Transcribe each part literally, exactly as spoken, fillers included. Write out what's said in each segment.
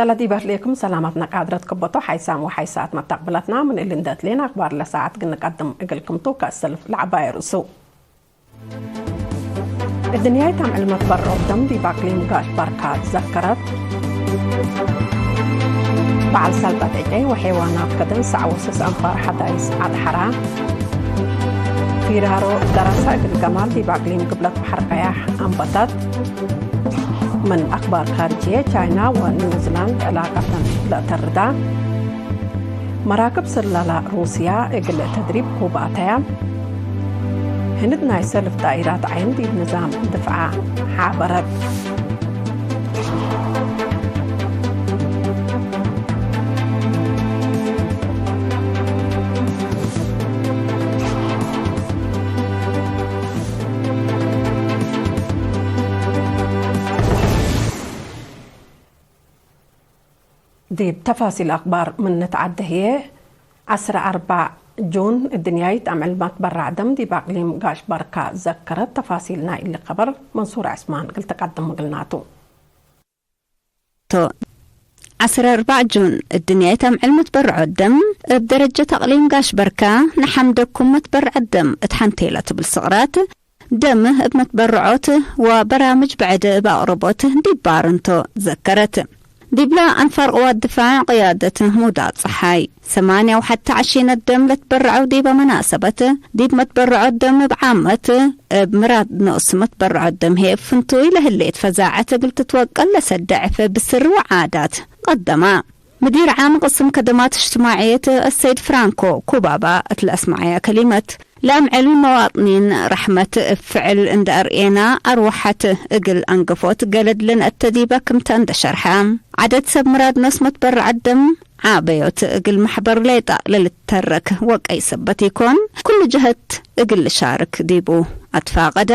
ሰላም ዲብ አርሌኩም ሰላማት ነቃድረት ክበቶ ሓይሳም ወሓይሳት መተቅብለትና ምን እሊ እንደ እትሌን አክባር ለሰዓት ግን ንቀድም እግልክምቱ ከእስል ለዐባይ ርእሱ። እድንያይ ታምዕል መትበርዖ ደም ዲብ አቅሊም ጋሽ ባርካ ትዘከረት። በዓል ሰልጠት ዕጨይ ወሐይዋናት ከደን ሰዕ ወስስ አንፋር ሐዳይስ አድሐራ። ፊራሮ ደረሰ እግል ገማል ዲብ አቅሊም ግብለት በሐር ቀያሕ አንበተት። ምን አክባር ካርጅየ፣ ቻይና ወኒውዚላንድ ዕላቀተን ለአተርዳ። መራክብ ስለላ ሩስያ እግል ተድሪብ ኩብ አተያ። ህንድ ናይ ሰልፍ ጣኢራት ዐይን ዲብ ንዛም ድፍዓ ሓበረት። ዲብ ተፋሲል አክባር ምን ንትዓደ ህዬ፣ ዐስር አርባዕ ጁን እድንያይት አምዕል መትበራዕ ደም ዲብ አቅሊም ጋሽ በርካ ዘከረት። ተፋሲል ናይ እሊ ከበር መንሱር ዕስማን እግል ተቀድም እግልናቱ። ቶ። ዐስር አርባዕ ጁን እድንያይት አምዕል መትበርዖ ደም እብ ደረጀት አቅሊም ጋሽ በርካ ነሐምደኩም መትበርዐት ደም እት ሐንቴ ለትብል ስቅራት ደም እብ መትበርዖት ወበራምጅ ብዕድ እብ አቅርቦት ዲብ ባርንቶ ዘከረት። ዲብላ አንፋር ቅዋት ድፋዕ ቅያደት ሙዳት ጸሓይ ሰማንያ ወሐተ ዐሺነት ደም ለትበረዐው ዲበ መናሰበት፣ ዲብ መትበረዖት ደም እብ ዓመት እብ ምራድ ኖስ መትበረዖት ደም ህዬ እብ ፍንቱይ ለህሌት ፈዛዐት እግል ትትወቀል ለሰደዕፍ ብስር ወዓዳት ቀደማ። ምዲር ዓም ቅስም ከደማት እጅትማዕየት አሰይድ ፍራንኮ ኩባባ እት ለአስመዐያ ከሊመት፣ ለአምዕል መዋጥኒን ረሕመት እብ ፍዕል እንደ አርኤና፣ አርወሐት እግል አንገፎት ገለድ ለነአተዲበ ክምተ እንደ ሸርሐ፣ ዐደድ ሰብ ምራድ ኖስ መትበረዐት ደም ዓበዮት እግል መሕበር ሌጣ ለልተረክ ወቀይ ሰበት ኢኮን፣ ኩሉ ጀህት እግል ልሻርክ ዲቡ አትፋቀደ።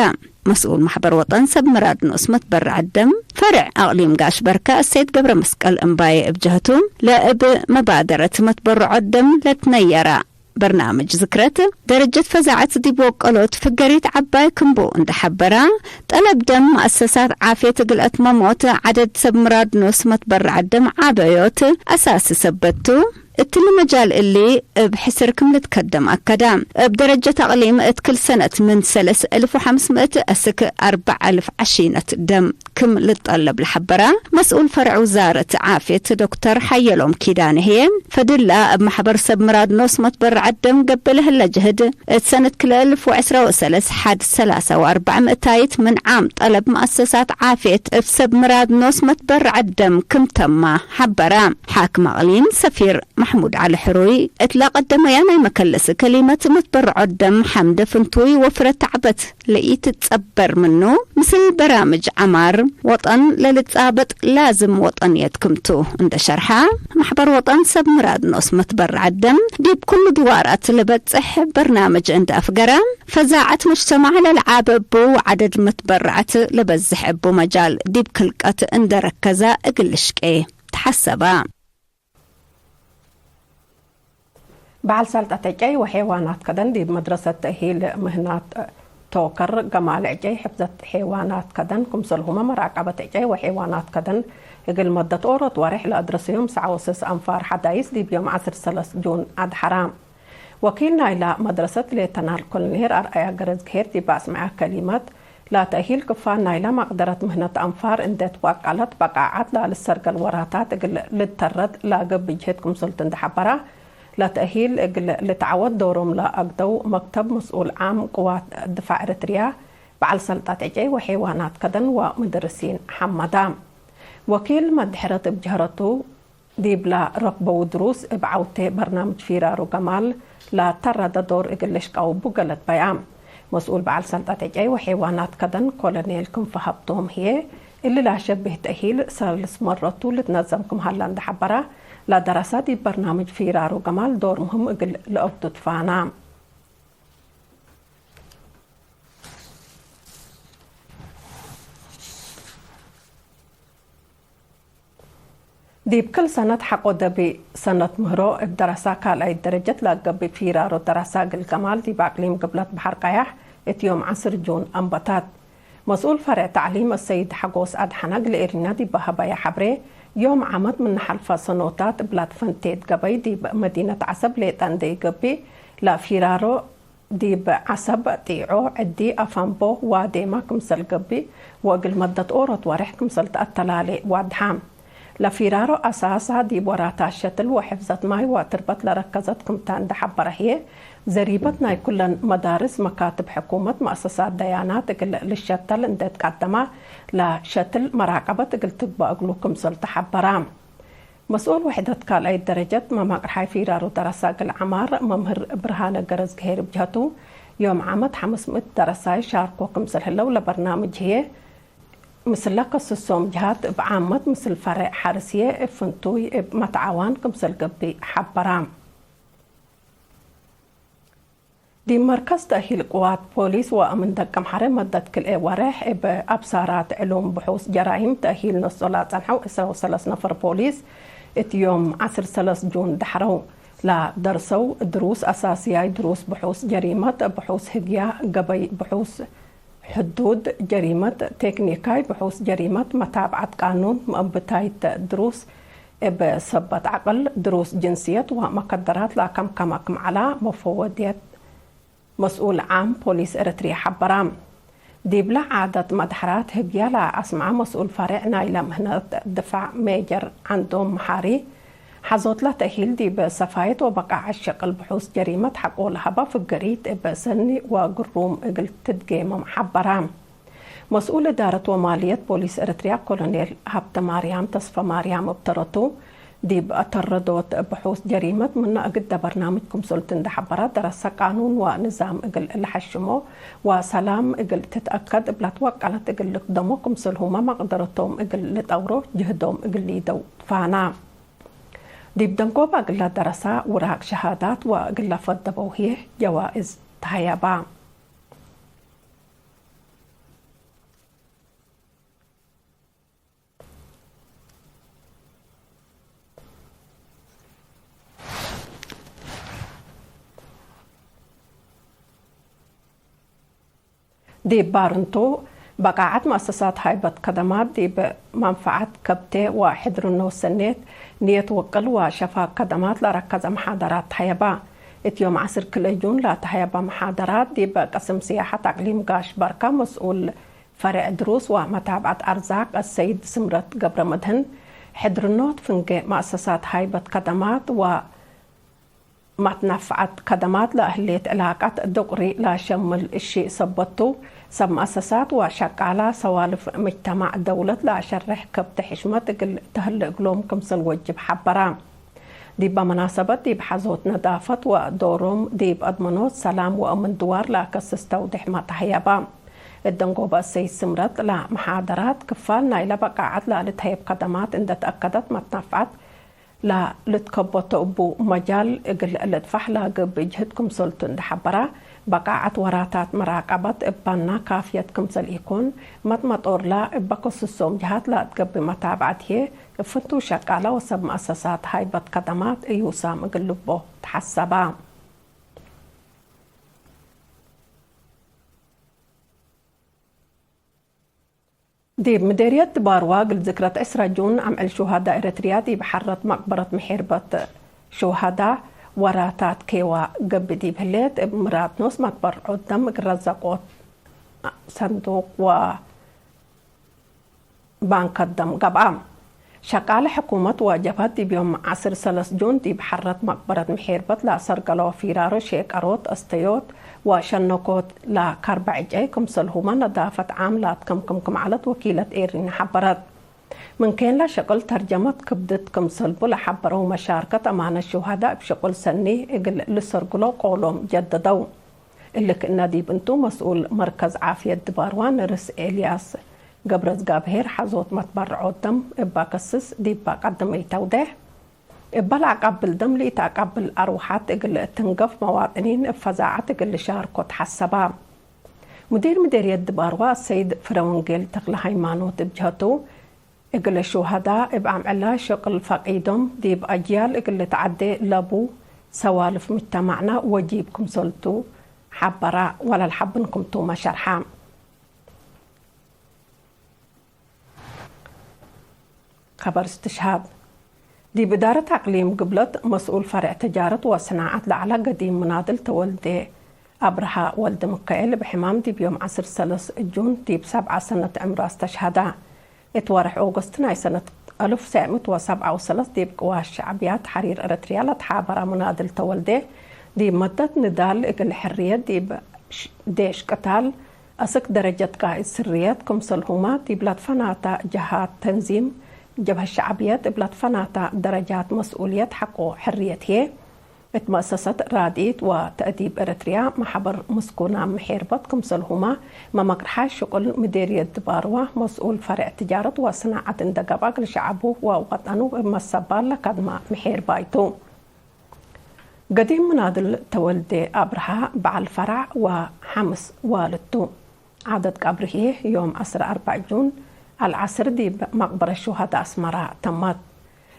መስኡል መሕበር ወጠን ሰብ ምራድ ኖስ መትበረዐት ደም ፈርዕ አቅሊም ጋሽ በርካ እሰይድ ገብረ መስቀል እምባዬ እብ ጀህቱ፣ ለእብ መባደረት መትበረዖት ደም ለትነየራ በርናምጅ ዝክረት ደረጀት ፈዛዐት ዲብ ወቀሎት ፍገሪት ዐባይ ክምቡ እንደ ሐበራ፣ ጠለብ ደም መአሰሳት ዓፍየት እግል አትመሞት ዐደድ ሰብ ምራድ ኖስ መትበረዐት ደም ዓበዮት አሳሲ ሰበት ቱ። እትሊ መጃል እሊ እብ ሕስር ክም ልትከደም አከደ። እብ ደረጀት አቅሊም እት ክል ሰነት ምን ሰለስ እልፍ ወሐምስ ምእት አስክ አርበዕ አልፍ ዐሺነት ደም ክም ልትጠለብ ለሐበራ መስኡል ፈርዕ ውዛረት ዓፍየት ዶክተር ሓየሎም ኪዳነ ህዬ፣ ፈድላ እብ መሕበር ሰብ ምራድ ኖስ መትበረዐት ደም ገብእ ለህለ ጅህድ፣ እት ሰነት ክልኤ እልፍ ወዕስራ ወሰለስ ሐድ ሰላሳ ወአርበዕ ምእታይት ምን ዓም ጠለብ መአሰሳት ዓፍየት እብ ሰብ ምራድ ኖስ መትበረዐት ደም ክም ተማ ሐበራ። ሓክም አቅሊም ሰፊር መሕሙድ ዐሊ ሕሩይ እትላ ቀደመያ ናይ መከለስ ከሊመት፣ መትበረዖት ደም ሐምደ ፍንቱይ ወፍረ ተዕበት ለኢትጸበር ምኑ፣ ምስል በራምጅ ዐማር ወጠን ለልትጻበጥ ላዝም ወጠንየት ክምቱ እንደ ሸርሐ፣ መሕበር ወጠን ሰብ ምራድ ኖስ መትበረዐት ደም ዲብ ኩሉ ድዋራት ለበጽሕ በርናምጅ እንደ አፍገረ፣ ፈዛዐት ሙጅተማዕ ለልዓበ እቡ ወዐደድ መትበረዐት ለበዝሕ እቡ መጃል ዲብ ክልቀት እንደ ረከዘ እግል ልሽቄ ተሐሰበ። በዐል ሰልጠት ዕጨይ ወሐይዋናት ከደን ዲብ መድረሰት ተእሂል ምህናት ቶከር ገማል ዕጨይ ሕፍዘት ሐይዋናት ከደን ክምሰልሁመ መራቀበት ዕጨይ ወሐይዋናት ከደን እግል መደት ኦሮት ወሬሕ ለአድረሰዮም ሰዐ ወስስ አንፋር ሐዳይስ ዲብ ዮም ዐስር ሰለስ ጁን አድሐራ። ወኪል ናይላ መድረሰት ሌተናል ኮሎኔል አርአያ ገረዝግሄር ዲብ አስመዐ ከሊመት፣ ለተእሂል ክፋል ናይለ መቅደረት ምህነት አንፋር እንዴ ትዋቀለት፣ በቃዓት ለልሰርገል ወራታት እግል ልተረድ ለገብእ ጅህድ ክምሰልቱ እንዴ ሐበራ፣ ለተእሂል እግል ልትዓወት ዶሮም ለአግደው መክተብ መስኡል ዓም ቅዋት ድፋዕ ኤረትርያ በዐል ሰልጠት ዕጨይ ወሐይዋናት ከደን ወመደርሲን ሐመዳ። ወኪል መድሕረት እብ ጀህረቱ፣ ዲብላ ረክበው ድሩስ እብ ዐውቴ በርናምጅ ፊራሩ ገማል ለተረደ ዶር እግል ልሽቀው እቡ ገለድ በያ። መስኡል በዐል ሰልጠት ዕጨይ ወሐይዋናት ከደን ኮሎኔል ክንፈ ሀብቶም ህዬ፣ እሊ ለአሸብህ ተእሂል ሰልስ መረቱ ልትነዘም ክም ሀለ እንደ ሐበራ፣ ለደረሰ ዲብ በርናምጅ ፊራሩ ገማል ዶር ምህም እግል ለአግዱ ትፋና። ዲብ ክል ሰነት ሐቆ ደቢ ሰነት ምህሮ እብ ደረሳ ካልኣይት ደረጀት ለገብእ ፊራሮ ደረሳ እግል ገማል ዲብ አቅሊም ግብለት በሐር ቀያሕ እት ዮም ዐስር ጁን አንበታት። መስኡል ፈሬዕ ተዕሊም አሰይድ ሐጎስ አድሐነ እግል ኤሪና ዲብ ሀበየ ሐብሬ፣ ዮም ዓመት ምን ሐልፈ ሰኖታት እብላት ፈንቴት ገበይ ዲብ መዲነት ዐሰብ ሌጠ እንዴ ኢገብእ፣ ለፊራሮ ዲብ ዐሰብ ጢዖ፣ ዕዲ፣ አፋንቦ ዋዴማ ክምሰል ገብእ ወእግል መደት ኦሮት ወሬሕ ክምሰል ተአተላሌ ዋድሐ። ለፊራሮ አሳሳ ዲብ ወራታት ሸትል ወሕፍዘት ማይ ወትርበት ለረከዘት ክምተ እንዴ ሐበረ ህዬ፣ ዘሪበት ናይ ኩለን መዳርስ፣ መካትብ ሕኩመት፣ መአሰሳት ደያናት እግል ልሸተል እንዴ ትቀደመ፣ ለሸትል መራቀበት እግል ትግበእ እግሉ ክምሰል ተሐበረ። መስኡል ውሕደት ካልኣይት ደረጀት መማቅርሓይ ፊራሮ ደረሰ እግል ዐማር መምህር ብርሃነ ገረዝግሄር እብ ጀህቱ፣ ዮም ዓመት ሐምስ ምእት ደረሳይ ሻርኮ ክምሰል ህለው ለበርናምጅ ህዬ፣ ምስለ ከስሶም ጀሃት እብ ዓመት ምስል ፈሬዕ ሐርስ ህዬ እብ ፍንቱይ እብ መትዓዋን ክምሰል ገብእ ሐበረ። ዲብ መርከዝ ተእሂል ቅዋት ፖሊስ ወአምን ደቀምሐረ መደት ክልኤ ወሬሕ እብ አብሳራት ዕሉም ብሑስ ጀራይም ተእሂል ነስኦ ለአጸንሐው ዕስራ ወሰለስ ነፈር ፖሊስ እት ዮም ዐስር ሰለስ ጁን ደሐረው ለደርሰው ድሩስ አሳስያይ ድሩስ ብሑስ ጀሪመት፣ ብሑስ ህግያ ገበይ፣ ብሑስ ሕዱድ ጀሪመት ቴክኒካይ፣ ብሑስ ጀሪመት መታብዐት ቃኑን፣ መአንብታይት ድሩስ እብ ሰበት ዐቅል፣ ድሩስ ጅንስየት ወመከደራት ለአከምከመ ክም ዐላ መፈወድየት መስኡል ዓም ፖሊስ ኤረትርየ ሐበረ። ዲብለ ዓደት መድሐራት ህግያ ለአስምዐ መስኡል ፈሬዕ ናይለ ምህነት ድፋዕ ሜጀር ዐንዶም መሓሪ፣ ሐዞትለ ተእሂል ዲብ ሰፋየት ወበቃዐት ሸቅል ብሑስ ጀሪመት ሐቆ ለሀበ ፍገሪት እብ ሰኒ ወግሩም እግል ትትጌመም ሐበረ። መስኡል እዳረት ወማልየት ፖሊስ ኤረትርያ ኮሎኔል ሀብተማርያም ተስፈማርያም እብ ተረቱ፣ ዲብ አተረዶት ብሑስ ጀሪመት ምነ እግደ በርናምጅ ክምሰልቱ እንዴ ሐበረ፣ ደረሰ ቃኑን ወንዛም እግል ለሐሽሞ ወሰላም እግል ትትአከድ እብ ለትወቀለት እግል ልክደሞ ክምሰልሁመ መቅደረቶም እግል ልጠውሮ ጅህዶም እግል ሊደው ትፋና። ዲብ ደንጎበ እግለ ደረሰ ውራቅ ሸሃዳት ወእግለ ፈደበው ህዬ ጀዋእዝ ተሀየባ። ዲብ ባርንቱ፣ በቃዐት መአሰሳት ሃይበት ከደማት ዲብ መንፈዐት ከብቴ ወሕድርኖት ሰኔት ንየት ውቅል ወሸፋግ ከደማት ለረከዘ መሓደራት ተሀየባ። እት ዮም ዐስር ክልኤ ጁን ለተሀየበ መሓደራት፣ ዲብ ቅስም ስያሐት አቅሊም ጋሽ በርከ መስኡል ፈሬዕ ድሩስ ወመታብዐት አርዛቅ አሰይድ ስምረት ገብረመድህን፣ ሕድርኖት ፍንጌ መአሰሳት ሃይበት ከደማት ወ መትነፍዐት ከደማት ለህሌት ዕላቀት ዱቅሪ ለሸምል እሺ ሰበት ቱ፣ ሰብ መአሰሳት ወሸቃላ ሰዋልፍ ምጅተማዕ ደውለት ለአሸርሕ ከብት ሕሽመት እግል ተህሌ እግሎም ክምሰል ወጅብ ሐበራ። ዲበ መናሰበት ዲብ ሐዞት ነዳፈት ወዶሮም ዲብ አድመኖት ሰላም ወአምን ድዋር ለአከስስ ተውዴሕ መተህየባ። እደንጎበ እሰይድ ስምረት ለመሓደራት ክፋል ናይለ በቃዐት ለልትሀየብ ከደማት እንዴ ተአከደት መትነፍዐት ለልትከበቶ እቡ መጃል እግል ልጥፋሕ ለገብእ ጅህድ ክምሰልቱ እንዴ ሐበራ፣ በቃዐት ወራታት መራቀበት እብ ባና ካፍየት ክምሰል ኢኮን፣ መጥመጦርላ እበ ከስሶም ጀሃት ለአትገብእ መታብዐት ህዬ፣ እብ ፍንቱይ ሸቃለ ወሰብ መአሰሳት ሃይበት ከደማት እዩሳም እግል ልቦ ተሐሰባ። ዲብ ምዴርየት ድባርዋ እግል ዝክረት ዕስራ ጁን አምዕል ሹሃዳ ኤረትርያ ዲብ ሐረት መቅበረት ምሔርበት ሹሃዳ ወራታት ኬዋ ገብእ ዲብ ህሌት፣ እብ ምራድ ኖስ መትበርዖት ደም እግል ረዘቆት ሰንዱቅ ወባንከት ደም ገብአ። ሸቃለ ሕኩመት ወጀብሀት ዲብ ዮም ዐስር ሰለስ ጁን ዲብ ሐረት መቅበረት ምሔርበት ለአሰርገለው ፊራሮ ሼቀሮት፣ አስተዮት ወሸነኮት ለከርበ ዕጨይ ክምሰልሁመ ነዳፈት ዓም ለአትከምክም ክም ዐለት ወኪለት ኤሪና ሐበረት። ምን ኬንለ ሸቅል ተርጀመት ክብድት ክምሰልቡ ለሐበረው መሻርከት አማነት ሹሃዳ እብ ሸቅል ሰኒ እግል ልሰርግሎ ቆሎም ጀደደው። እሊ ክእነ ዲብ እንቱ መስኡል መርከዝ ዓፍየት ድባርዋ ነርስ ኤልያስ ገብረዝጋብሄር ሐዞት መትበርዖት ደም እበ ከስስ ዲበ ቀደመይ ተውዴሕ፣ እበ ለአቀብል ደም ለኢተአቀብል አርወሐት እግል ትንገፍ መዋጥኒን እብ ፈዛዐት እግል ልሻርኮ ተሐሰባ። ሙዲር ምዴርየት ድባርዋ አሰይድ ፍረወንጌል ተክለሃይማኖት እብ ጀህቱ፣ እግል ሹሀዳ እብ አምዕላ ሸቅል ፈቂዶም ዲብ አጅያል እግል ልትዐዴ ለቡ ሰዋልፍ ምጅተማዕና ወጂብ ክምሰልቱ ሐበራ፣ ወለልሐብን ክምቱመ ሸርሐ። ከበር እስትሽሃድ። ዲብ እዳረት አቅሊም ግብለት መስኡል ፈሬዕ ተጃረት ወሰናዐት ለዐለ ገዲም ምናድል ተወልዴ አብርሃ ወልደምካኤል፣ እብ ሕማም ዲብ ዮም ዐስር ሰለስ ጁን ዲብ ሰብዐ ሰነት ዕምሩ አስተሽሀደ። እት ወርሕ ኦገስት ናይ ሰነት አልፍ ወትሰዕ ምእት ወሰብዐ ወሰለስ ዲብ ቅዋት ሸዕብያት ተሕሪር ኤረትርያ ለተሓበረ ምናድል ተወልዴ፣ ዲብ መደት ንዳል እግል ሕርየት ዲብ ሽ-፣ ዴሽ ቅታል፣ አስክ ደረጀት ቃእድ ስርየት፣ ክምሰልሁመ ዲብ ለትፈናተ ጀሃት ተንዚም ጀብሀት ሸዕብየት እብ ለትፈናተ ደረጃት መስኡልየት ሐቆ ሕርየት ህዬ፣ እት መአሰሰት ራድኢት ወተእዲብ ኤረትርያ፣ መሕበር ምስኩና ምሔርበት፣ ክምሰልሁመ መመቅርሓይ ሽቁል ምዴርየት ድባርወ፣ መስኡል ፈሬዕ ትጃረት ወሰናዐት እንዴ ገብአ፣ እግል ሸዐቡ ወወጠኑ እብ መሰባል ለከድመ ምሔርባይ ቱ። ገዲም ምናድል ተወልዴ አብርሃ በዐል ፈራዕ ወሐምስ ዋልድ ቱ። ዓደት ቀብርሂ ዮም ዐስር አርበዕ ጁን አልዐስር ዲብ መቅበረት ሹሀዳ አስመራ ተመት።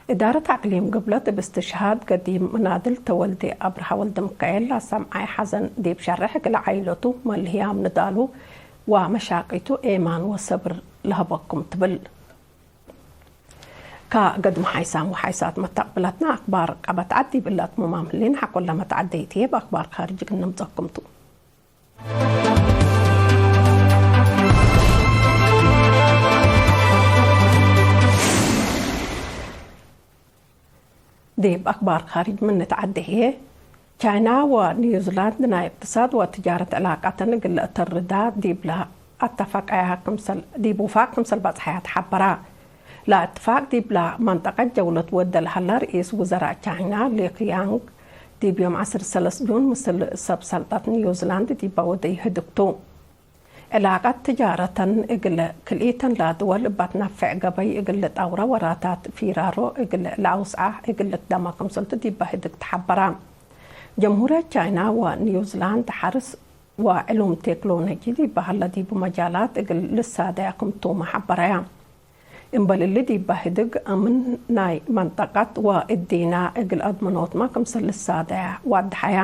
እዳረት አቅሊም ግብለት እብ እስትሽሃድ ገዲም ምናድል ተወልዴ አብርሃ ወልደምካኤል ለሰምዓይ ሐዘን ዲብ ሸርሕ፣ እግል ዓኢለቱ መልህያም ንዳሉ ወመሻቂቱ ኤማን ወሰብር ለሀበኩም ትብል። ከገድም ሓይሳም ወሓይሳት መተቅብለትነ አክባር ቀበት ዐድ ዲብ እለ አትሙማም ህሌነ፣ ሐቆለ መትዐደይት ህዬ እብ አክባር ካርጅ እግል ነምጸኩም ቱ። ዲብ አክባር ካርጅ ምን ንትዐዴ ህዬ፣ ቻይና ወኒውዚላንድ ናይ እቅትሳድ ወትጃረት ዕላቃተን እግል ለአተርዳ ዲብለ አተፋቀያ ክምሰል፣ ዲብ ውፋቅ ክምሰል በጽሐያ ተሐበራ። ለእትፋቅ ዲብለ መንጠቀት ጀውለት ወደ ለሀላ ርኢስ ውዘራእ ቻይና ሊ ኪያንግ፣ ዲብ ዮም ዐስር ሰለስ ጁን ምስል ሰብ ሰልጠት ኒውዚላንድ ዲበ ወደዩ ህድግ ቱ። ዕላቀት ትጃረተን እግል ክልኢተን ለድወል እበ ትነፈዕ ገበይ እግል ልጠውረ ወራታት ፊራሮ እግል ለአውስዐ እግል ልክደመ ክምሰልቱ ዲበ ህድግ ተሐበራ። ጀምሁርየት ቻይና ወኒውዚላንድ ሐርስ ወዕሉም ቴክኖሎጂ ዲበ ሀለ ዲቡ መጃላት እግል ልሳደያ ክምቱመ ሐበረያ። እምበል እሊ ዲበ ህድግ አምን ናይ መንጠቀት ወእዲና እግል አድመኖትመ ክምሰል ልሳደያ ዋድሐያ።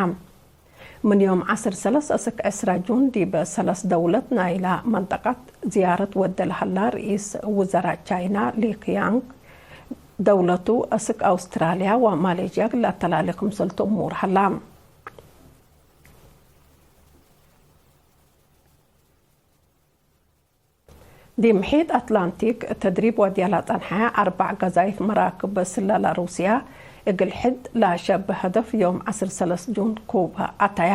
ምን ዮም ዐስር ሰለስ አስክ ዕስራ ጁን ዲብ ሰለስ ደውለት ናይላ መንጠቀት ዝያረት ወደ ለሀላ ርኢስ ውዘራእ ቻይና ሊ ኪያንግ፣ ደውለቱ አስክ አውስትራልያ ወማሌዥያ እግል ለአተላሌ ክምሰልቱ እሙር ሀላ። ዲብ ምሒጥ አትላንቲክ ተድሪብ ወድያ ለጸንሐ አርበዕ ገዛይፍ መራክብ ስለላ ሩስያ፣ እግል ሕድ ለሸብህ ሀደፍ ዮም ዐስር ሰለስ ጁን ኩብ አተያ።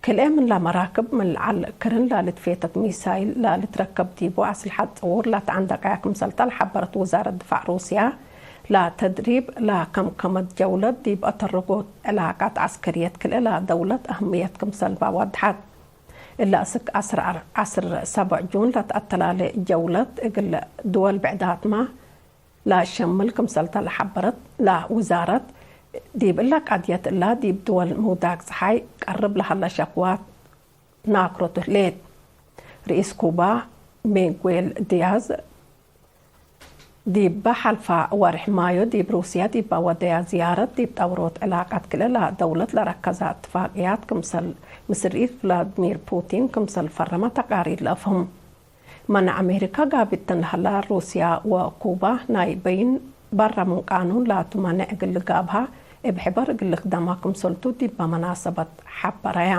ክልኤ ምንላ መራክብ ምን ለዐል ክርን ለልትፌተት ሚሳይል ለልትረከብ ዲቡ አስልሐት ጽዉር ለተአንደቀያ ክምሰልተ ለሐበረት ውዛረት ድፋዕ ሩስያ፣ ለተድሪብ ለከምከመት ጀውለት ዲብ አተርጎት ዕላቃት ዐስከርየት ክልኤ ለደውለት አህምየት ክምሰልባ ወድሐት። እለ አስክ ዐስር አር-፣ ዐስር ሰብዕ ጁን ለተአተላሌ ጀውለት እግል ድወል ብዕዳትመ ለሸምል ክምሰልተ ለሐበረት ለውዛረት፣ ዲብ እለ ቀድየት እላ ዲብ ድወል ምውዳቅ ጸሓይ ቀርብ ለሀለ ሸክዋት ናክሮቱ ህሌት። ርኢስ ኩባ ሚጉዌል ዲያዝ፣ ዲበ ሐልፋ ወርሕ ማዮ ዲብ ሩስያ ዲበ ወደያ ዝያረት፣ ዲብ ጠውሮት ዕላቃት ክልኤ ለደውለት ለረከዘ እትፋቅያት ክምሰል ምስል ርኢስ ቭላድሚር ፑቲን ክምሰል ፈረመ ተቃሪር ለአፍህም። መነ አሜሪካ ጋብእተን ለሀላ፣ ሩስያ ወኩባ ናይ በይን በረ ምን ቃኑን ላቱ መኔዕ እግል ልጋብሃ እብ ሕበር እግል ልክደማ ክምሰልቱ ዲበ መናሰበት ሐበረያ።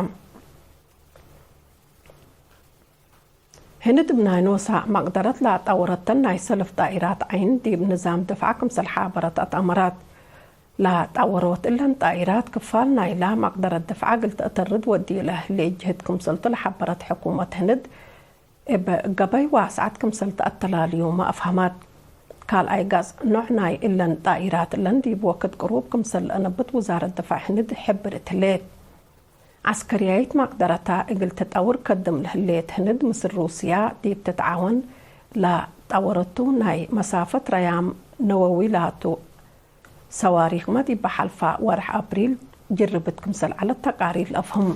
ህንድ እብ ናይ ኖሳ መቅደረት ለጠወረተን ናይ ሰልፍ ጣኢራት ዐይን ዲብ ንዛም ድፍዓ ክምሰል ሐበረት አትአመራት። ለጠወሮት እለን ጣኢራት ክፋል ናይላ መቅደረት ድፍዓ እግል ተአተርድ ወድዩ ለህሌ ጅህድ ክምሰልቱ ለሐበረት ሕኩመት ህንድ፣ እብ ገበይ ዋስዐት ክምሰል ተአተላልዩመ አፍሀመት። ካልኣይ ገጽ፣ ኖዕ ናይ እለን ጣኢራት እለን ዲብ ወክድ ቅሩብ ክምሰል ለአነብት ውዛረት ድፍዕ ህንድ ሕብር እት ህሌት። ዐስከርያይት መቅደረታ እግል ትጠውር ከድም ለህሌት ህንድ፣ ምስል ሩስያ ዲብ ትትዓወን ለጠወረቱ ናይ መሳፈት ረያም ነወዊ ላቱ ሰዋሪክመ ዲበ ሐልፋ ወርሕ አፕሪል ጅርብት ክምሰል ዐለት ተቃሪር ለአፍህም።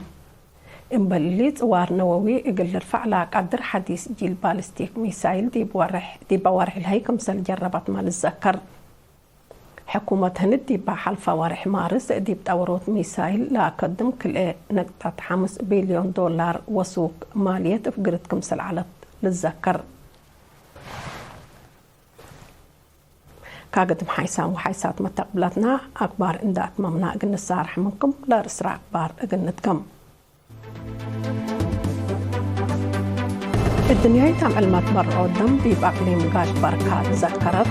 እምበል እሊ፣ ጽዋር ነወዊ እግል ልርፈዕ ለቀድር ሐዲስ ጂል ባሊስቲክ ሚሳይል ዲብ ወርሕ፣ ዲበ ወርሕ ለሀይ ክምሰል ጀረበትመ ልዘከር። ሕኩመት ህንድ ዲብ ሐልፈ ወርሕ ማርስ ዲብ ጠውሮት ሚሳይል ለአከድም ክልኤ ነቅጠት ሐምስ ቢልዮን ዶላር ወሱግ ማልየት እፍግርት ክምሰል ዐለት ልዘከር። ካግድም ሓይሳም ወሓይሳት መተቅብለትና አክባር እንደ አትመምና እግል ንሳርሕ ምንኩም ለርእስራ አክባር እግል ንድገም። እድንያይት አምዕል መትበርዖ ደም ዲብ አቅሊም ጋሽ በርካ ትዘከረት።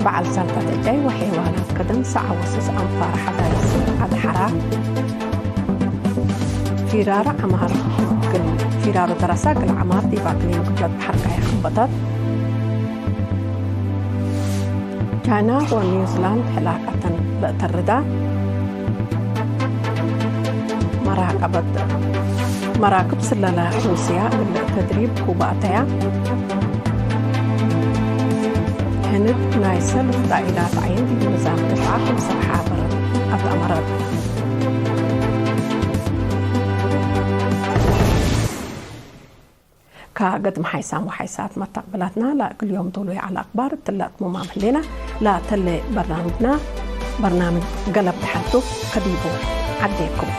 በዓል ሰልጠት ዕጨይ ወሐይዋናት ከደን ሰዐ ወስስ አንፋር ሐዳይስ አድሐራ። ፊራረ ዐማር እግል፣ ፊራረ ደረሰ እግል ዐማር ዲብ አቅሊም ቅብለት በሐር ጋይ ሐበተት። ቻይና ወኒውዚላንድ ሕላቀተን ለእተርዳ። መራቀበት፣ መራክብ ስለላ ሩስያ እግል ተድሪብ ኩባተያ። ህንድ ናይ ሰልፍ ጣኢላት ዐይን ዲብ ንዛም ድፍዓ ክምሰል ሓበረት አትአመረት። ከገድም ሓይሳም ወሓይሳት መተቅብላትና ለእግል ዮም ዶሉይ ዐለ አክባር እትለ አትሙማም ህሌነ። ለተሌ በርናምጅና፣ በርናምጅ ገለብ ተሐቱ ከዲቡ ዐዴኩም።